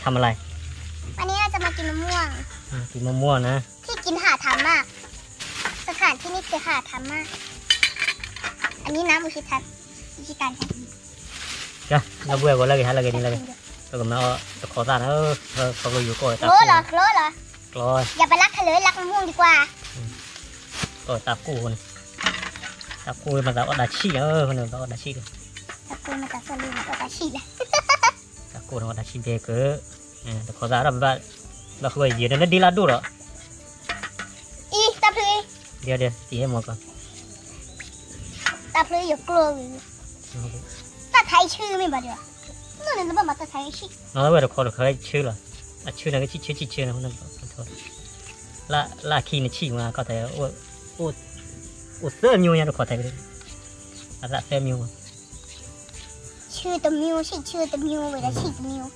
ทำอะไร วันนี้เราจะมากินมะม่วง กินมะม่วงนะ ที่กินหาทำมาก สถานที่นี่คือหาทำมาก อันนี้น้ำอุทิศทัศน์ อุทิศการแทน ကဲ လၢဘှဲၣ်ဂီၤလၢကဟဲလၢကန့ၣ်လၢက ပကမၤအီၣ်တခိးသၣ်နၤ ခီဖျိယိၤကီၢ် ကျိလီၤ ကျိလီၤ ကျိ อย่าไปรักเขาเลย รักมะม่วงดีกว่า ကီၢ်တၢ်ကိၢ်န့ၣ် တၢ်ကိၢ်မၤသးအီၣ်တၢ်ဆံၣ် အၢ မၤသးအီၣ်တၢ်ဆံၣ်ဒီး တၢ်ကိၢ်မၤသးအီၣ်တၢ်ဆံၣ်လဲၣ် တၢ်ကိၢ်န့ၣ်အီၣ်တၢ်ဆံၣ်ဘဲကၢ တခိးသၣ်ဒီးဘၣ် ဘၣ်ဃုဝဲယံာ်ဒီးလၢဒ့လၢဒိၣ်ဒီး အံၤ တၢ်ဖျု ဒ်ဒ် တံၤဟဲမီၤကီး တၢ်ဖျုယကျိဝံၤ တၢ်ထါအံၤဆၢမ့ၢ်ဘၣ်ဒီး နီၢ်န့ၣ်နဘၣ်မၤတၢ်ထါအံၤဆံၣ် နီၢ်ဝဲတခိးတခိးဆၢလီၤ အဆၢန့ၣ်ကဆံၣ်ဆၢဆံၣ်ဆၢန့ၣ် လၢ်လၢ်ခံနဆံၣ်မး ခီၣ်ထံး အိၣ်သၢမျိုးညါတခိးထံး အသၣ်သၢမျိုး ဆၢတမျိုး ဆံၣ်ဆၢတမျိုးဝဲဒၣ်ဆံၣ်တမျိုး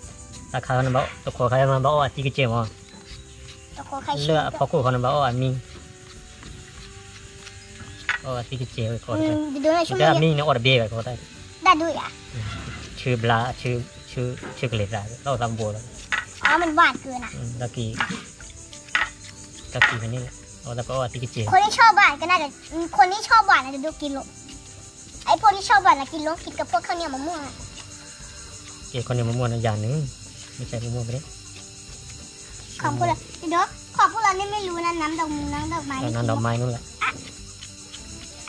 တၢ်ခါန့ၣ်ဘၣ် တခိးခါမးဘၣ်အီၣ်အသံကစဲးမး လၢအဖီခိၣ်ခီန့ၣ်ဘၣ်အီၣ်အမံ အီၣ်အသံကစဲးဝဲခီ တၢ်မံန့ၣ်အီၣ်တဘ့ၣ်ဝဲခီတၢ် တၢ်ဒိၣ်ယၤ ဆၢဘျါ ဆၢကလဲၤသး လီၢ်သးဘိလီၤ အီၣ်မ့ၢ်ဘၣ်ကၢနၤ တၢ်ကံၢ် တၢ်ကံၢ်ဖဲန့ၣ် အီၣ်တၢ်ပအီၣ်အသံကစဲး คนที่ชอบหวานก็น่าจะ คนที่ชอบหวานน่าจะดูกิโล ไอ้พวกที่ชอบหวานนะกิโลกินกับพวกข้าวเหนียวมะม่วงอะ ကဲ ข้าวเหนียวมะม่วงนะอย่างหนึ่ง ไม่ใช่มะม่วงไปเลย ของพวกเราเดี๋ยวของพวกเรานี่ไม่รู้นะ น้ำดอกมงน้ำดอกไม้ไม่กิน น้ำดอกไม้นู่นแหละ อ่ะ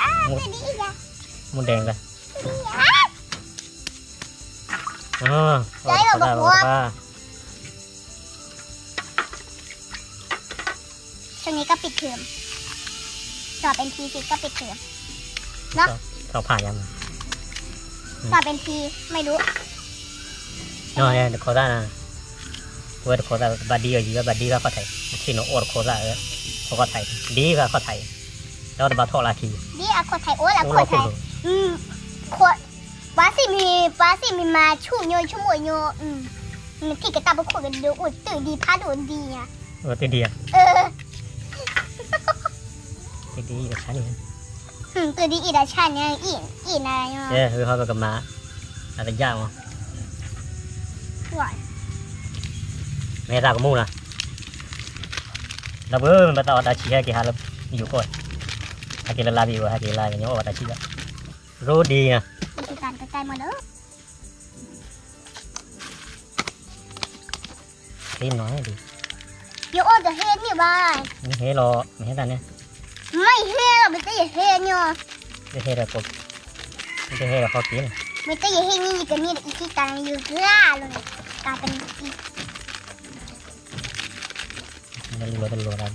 อ่ะ ตัวนี้อีกอะ มดแดงเลย ตัวนี้อีกอะ อ๋อ ได้แล้วบอกว่า ช่วงนี้ก็ปิดเทอม สอบเอ็นทีเสร็จก็ปิดเทอม เนาะ สอบ สอบผ่านยัง สอบเอ็นที ไม่รู้ နီၢ်န့ၣ်တခိးသၣ်နၤ ဝဲတခိးသၣ် ဘၣ်ဒ်အီၤယံၤ ဘၣ်ဒ်ဘၣ်ခီၣ်ထံး မ့ၢ်ထံၣ်နီၢ်အီၣ်တခိးသၣ် ခီၣ်ခီၣ်ထံး ဒ်ဘၣ်ခီၣ်ထံး ဒီးတဘၣ်ထီၣ်လၢခံ ဒ်အခီၣ်ထံး အိၣ်လၢခီၣ်ထံး ပှၤစံးမံၤ ပှၤစံးမံၤမၤဆူၣ်ညီ ဆူၣ်မိၣ်ညီ နထံၣ်ကတၢ်ပခိၣ်ကဒိအိၣ်တုာ်ဒံးဖးဒိၣ်ဒံးညါ အိၣ်တုာ်ဒံးဧါ တုာ်ဒံးအံၤတဆါန့ၣ် တုာ်ဒံးအံၤတဆါန့ၣ် အံၤနၤ ကဲ ဝဲဟီပကမၤ အတယၢ်မး မ့ၢ်သးကမူၣ်နၤ ဒီပုၢ်ဝဲၢ် မ့ၢ်ဘၣ်သးအီၣ်တၢ်ဆံၣ်ဟဲက့ၤဟးလၢယိၤကီၢ် ဟဲက့ၤလၢလါဘံၣ်ဝဲ ဟဲက့ၤလါဘံၣ် ညီအီၣ်ဘၣ်တၢ်ဆံၣ်ဘၣ် ရိဒံးနၤ ကတၢၢ်မးလၢ ဟ့ၣ်နီၤဟဲဒံး ယအိၣ်တဟ့ၣ်န့ၣ်ဘၣ် မ့ၢ်ဟ့ၣ်လီၤ မ့ၢ်ဟ့ၣ်တၢ်န့ၣ် မ့ၢ်ဟ့ၣ်လီၤ မ့ၢ်တယဟ့ၣ်ညီ တဟ့ၣ်ဒီး မ့ၢ်တဟ့ၣ်ဒီးဟီက့ၤန့ၣ် မ့ၢ်တယဟ့ၣ်ညီ ယကန့ၢ်အံၤခံတၢ်န့ၣ် ယဂၤလီၤန့ၣ် တၢ်တနံၤအံၤ တလီၤတလီၤဒၣ်ကဲ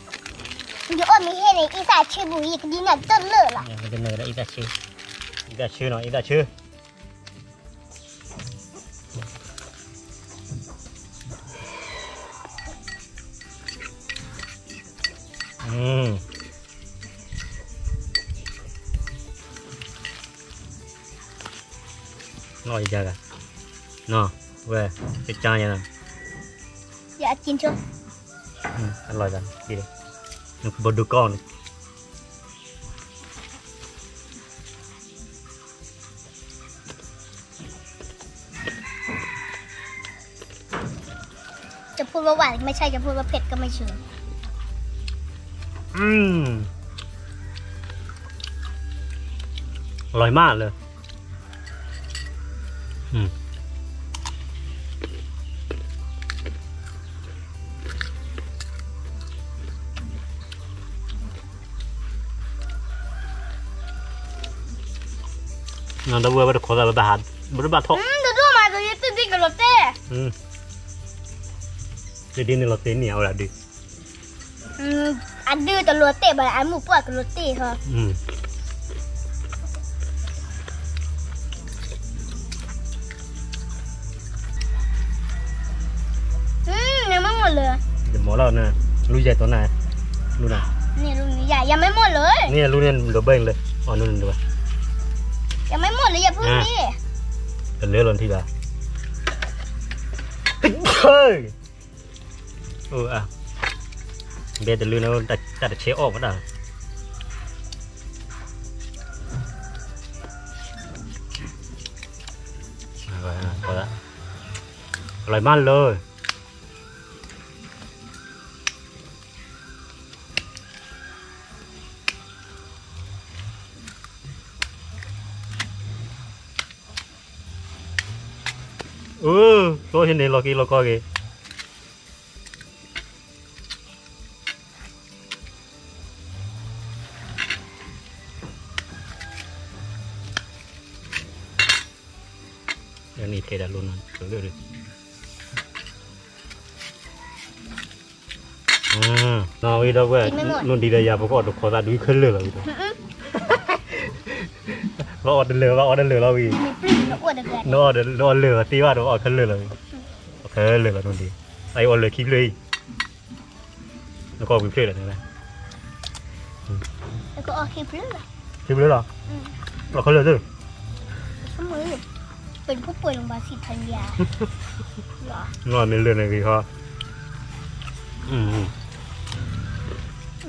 ယအိၣ်မ့ၢ်ဟ့ၣ်န့ၣ် အံသၣ်ဆၢပူၤ ယကဒံးနၢ်တလၢာ်လီၤ ကဒံးနၢ်ဒီးအံသၣ်ဆၢ အံသၣ်ဆၢနီၤ အံသၣ်ဆၢ နီၢ်ယၤဂၤ နီၢ် ဝဲ ကစၢ်ယၤ ယအကၠိ အလီၤယၤ ဘိဒုကီၢ်န့ၣ် จะพูดว่าหวานก็ไม่ใช่ จะพูดว่าเผ็ดก็ไม่เชิง อืม อร่อยมากเลย อืม ဒီပုၢ်ဝဲၢ်တခိးသၣ် ဘၣ်ဟး ဘၣ်ထီၣ် တဒိၣ်မး တဒိၣ်မး တဒိၣ်ကလီၤတဲာ် တဒ်န့ၣ်လီၤတဲာ်န့ၣ် အဝဲဒၣ်ဒုး အဒုးတလီၤတဲာ်ဘၣ် အမုၢ်ပှၢ်ကလီၤတဲာ်ဟီ ยังไม่หมดเลย จะหมดแล้วนะ ลูกใหญ่ตัวไหน ลูกไหน นี่ลูกนี้ใหญ่ ยังไม่หมดเลย นี่ลูกนี้เดี๋ยวเบ้งเลย อ๋อ นู่นเดี๋ยว ยังไม่หมดเลย อย่าเพิ่งดิ จะเลื้อยลงทีละ เฮ้ย အိၣ်အါ ဘဲတလုၢ်န့ၣ် တၢ်တဆဲးအီၣ်ဝဲဒၣ် အဝဲ အဝဲ လီၤမးလၢ အၢ ကျိဟံးန့ၣ်လီၤက့ၤလီၤကီၢ်က့ၤ န့ၣ်ထဲဒၣ်လိၣ်နီၤ နီၢ်ဝံၤဒီးဝဲ နဒံးဒီးယၤ ပကအီၣ်တခီသးဒုးခဲလၢာ်လီၤဝံၤဒီး ပအီၣ်တလၢာ်ဘၣ် အီၣ်တလၢာ်လီၤဝံၤ နအီၣ်လၢာ်သ့ဘၣ်ဒီးအီၣ်ခဲလၢာ်လီၤဝံၤ အီၣ်ခဲလၢာ်လီၤနဒံး အအီၣ်လၢာ်ခံဖျၢၣ်အံၤ နကအီၣ်ကွံာ်ဖျၢၣ်လီၤန့ၣ် ခံဖျၢၣ်လီၤ အီၣ်ခဲလၢာ်သ့ ပှဲၤလၢပှဲၤလီၤဘၣ်စံးထီၣ်ယၤ မ့ၢ်လၢာ်န့ၣ်ဂ့ၤဟီ ယ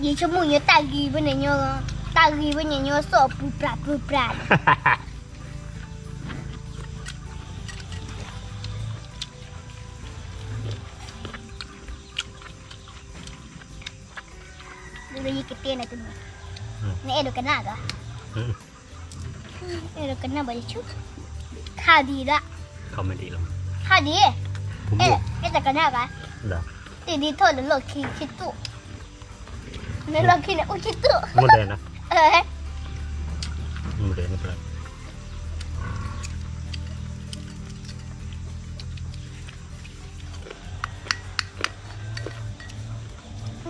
ဆိကမိၣ်ညါတၢ်ဂ့ၤဝဲန့ၣ်ညီ တၢ်ဂ့ၤဝဲန့ၣ်ညီ စီၣ်ပူၤပြးပူၤပြး ယကတဲနၤတမံၤ နအဲၣ်ဒိးကနၣ်ကီး အဲၣ်ဒိးကနၣ်ဘၣ်ယဆိ ခါဒံးဒၣ် ခါဒံး အဲၣ်ဒိးကနၣ်ဘၣ် တ့ၢ်ဒ်ထီၣ်လၢလီၢ်ခံဆံတူၢ် လၢလီၢ်ခံန့ၣ်အိၣ်ဆံတူၢ်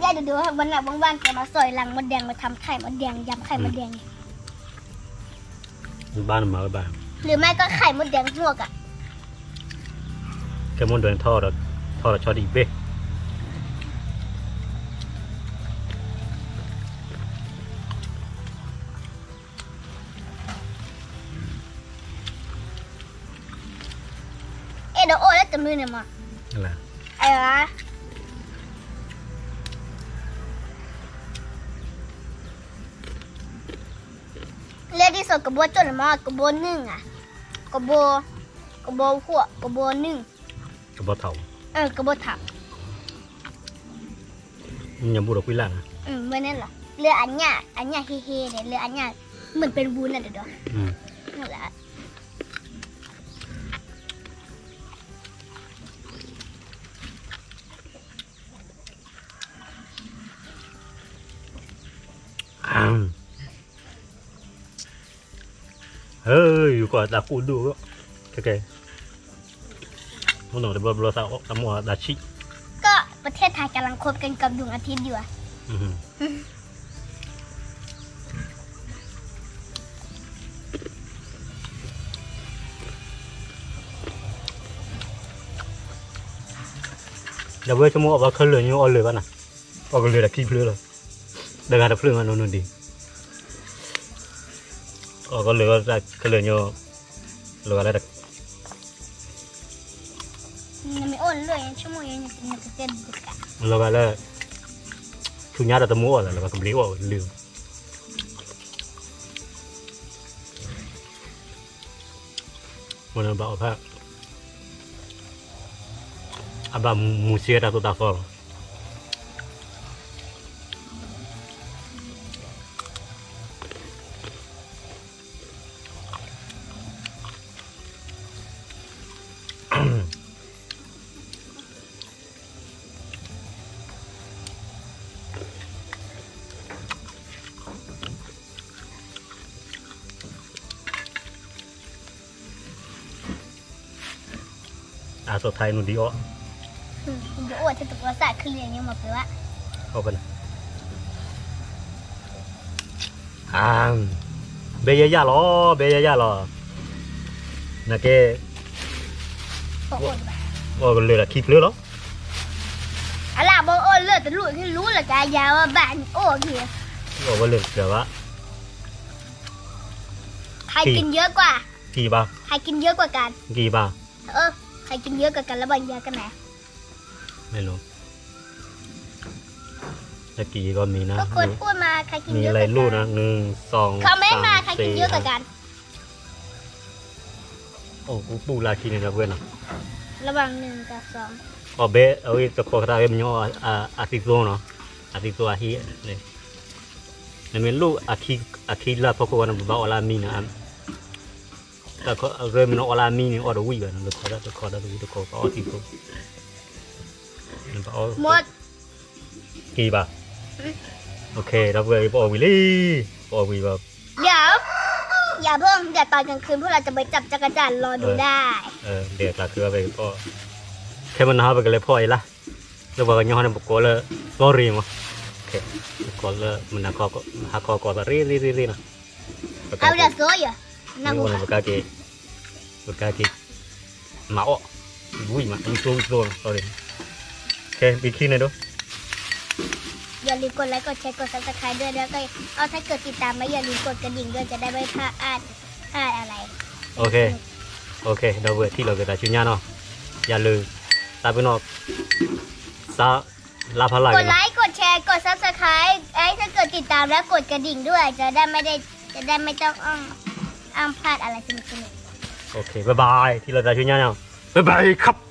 ယဒိးဒိး วันหลังว่างๆ แกมาสอยรังมดแดง มาทำไข่มดแดง ยำไข่มดแดง บ้านมาบ้าน หรือไม่ก็ไข่มดแดงลวกอะ ไข่มดแดงทอดอะ ทอดอะชอบดีเบ้ အဲၣ်ဒိးအီၣ်လၢတမုာ်န့ၣ်မး လၢဒ်သိးကဘီကၠိၣ်န့ၣ်မး ကဘီနုၢ်ဧါ ကဘီ ကဘီဟိၣ် ကဘီနုၢ် ကဘီထး ကဘီထး ညဘူဒီးကွံလၢ်နၤ ဝဲန့ၣ်လီၤ လၢအညၣ် အညၣ်ဟ့ဟ့န့ၣ် လၢအညၣ် မ့ၢ်ပ့ၢ်ဘူန့ၣ်တဒီး ဟၢ ယူၤကီၢ်တၢ်ကူၣ်ဒိၣ် ခဲကဲ မ့ၢ်နီၢ်တဘျီဘျီသးအီၣ်တၢ်မီၢ်တၢ်ဆံၣ် ก็ประเทศไทยกำลังคบกันกับดวงอาทิตย์อยู่อะ ဒီးဝဲဆိကမိၣ်အီၣ်ဘၣ်ခဲလၢာ်ညိအီၣ်လၢာ်ဘၣ်နၤ အီၣ်ကလၢာ်ဒီးခံဖျၢၣ်လီၤ တဂၤတဖျၢၣ်မးနီၢ်နီၢ်ဒံး အီၣ်ကလၢာ်ခဲလၢာ်ညိ လီၤဂာ်လၢ လီၤဂာ်လၢ ဆူညါဒီးတမူအီၣ်လၢၤ လၢပကဘျံးအီၣ်လၢၤ မ့ၢ်ဘၣ်အီၣ်ဖး အဘၣ်မူစ့တၢ်သိၣ်တၢ်သီလီၤ အသိးထဲနုၢ်ဒံးအီၣ် ယအိၣ်ထဲတကိးစၢ်ခလံၣ်ညိမၤပှဲၤဘၣ် အီၣ်ဖဲန့ၣ် ဘဲယဲယၢ်လီၤ ဘဲယဲယၢ်လီၤ နကဲ အီၣ်ကလၢာ်ဒီးခံဖျၢၣ်လီၤ အလၢဘီအီၣ်လၢာ်တလူၢ်လူၢ်လၢကယၤဝဲဘၣ်အိၣ်က့ၤ အီၣ်ဝဲလၢာ်တဘၣ် ใครกินเยอะกว่า กี่บาท ใครกินเยอะกว่ากัน กี่บาท เออ ใครกินเยอะกว่ากันแล้วบอกยากันไหน ไม่รู้ จะกี่ก็มีนะ ก็คนพูดมา ใครกินเยอะกว่ากัน มีอะไรลูกนะ หนึ่ง สอง คอมเมนต์มา สาม ใครกินเยอะกว่ากัน สี่ ห้า โอ้ กูปลูกลากินเลยนะเพื่อนนะ ระหว่างหนึ่งกับสอง အီၣ်ဘဲအဝဲတခီကတၢၢ်ဝဲမညီ အသံသိနီၤ, အသံသိအဟံၣ်န့ၣ်, နမ့ၢ်လိၣ်အခံလၢအဖီခိၣ်ဝဲန့ၣ် ပဘၣ်အီၣ်လၢအမံန့ၣ်, တၢ်ခီရၢမ့ၢ်နအီၣ်လၢအမံန့ၣ် အီၣ်တဝံၣ်ဘၣ်န့ၣ် တခီတၢ်တဝံၣ်တခီ ပအီၣ်သံသိ, နဘၣ်အီၣ် က့ၤဘၣ်, ဒီပုၢ်ဝဲၢ် ပအီၣ်ဝံၤလံ, ပအီၣ်ဝံၤဘၣ် เดี๋ยว อย่าเพิ่ง เดี๋ยวตอนกลางคืนพวกเราจะไปจับจักรจั่น รอดูได้ ဒီးကျါခ့ဘၣ်ပကဖီၣ်, ခဲမုၢ်နၤဟီပကလဲၤဖီၣ်အံၤလၢ်, လၢပှၤကညီဟီန့ၣ် ပကိးလၢ သီရ့ၣ်မး, ပကိးလၢမုၢ်နၤခီ ဟါခီကိးသးရ့ရ့ရ့ရ့နီၤ, အဝဲဒၣ်သိယၤ, ပကက့ၤ, ပကက့ၤ မၤအီၣ်, ဝံၣ်မး ဝံၣ်သိဝံၣ်သိနီၤ သီရ့ၣ်, ခဲ ပခံန့ၣ်ဒိ อย่าลืมกดไลค์กดแชร์กด Subscribe ด้วย แล้วก็ เอา ถ้าเกิดติดตามแล้วอย่าลืมกดกระดิ่งด้วย จะได้ไม่พลาด พลาดอะไร โอเค โอเค ဒီပုၢ်ဝဲၢ် ထံၣ်လိာ်က့ၤသးဆူညါနီၤ, ယၤလၢ သးပ့ၤနီၣ် သး လါဖးလၢ် กดไลค์กดแชร์กด Subscribe ไอ้ ถ้าเกิดติดตามแล้วกดกระดิ่งด้วย จะได้ไม่ได้ จะได้ไม่ต้องอ้อมอ้อมพลาดอะไรสนุกสนุก โอเค บ๊ายบาย ထံၣ်လိာ်သးဆူညါနီၤ บ๊ายบายครับ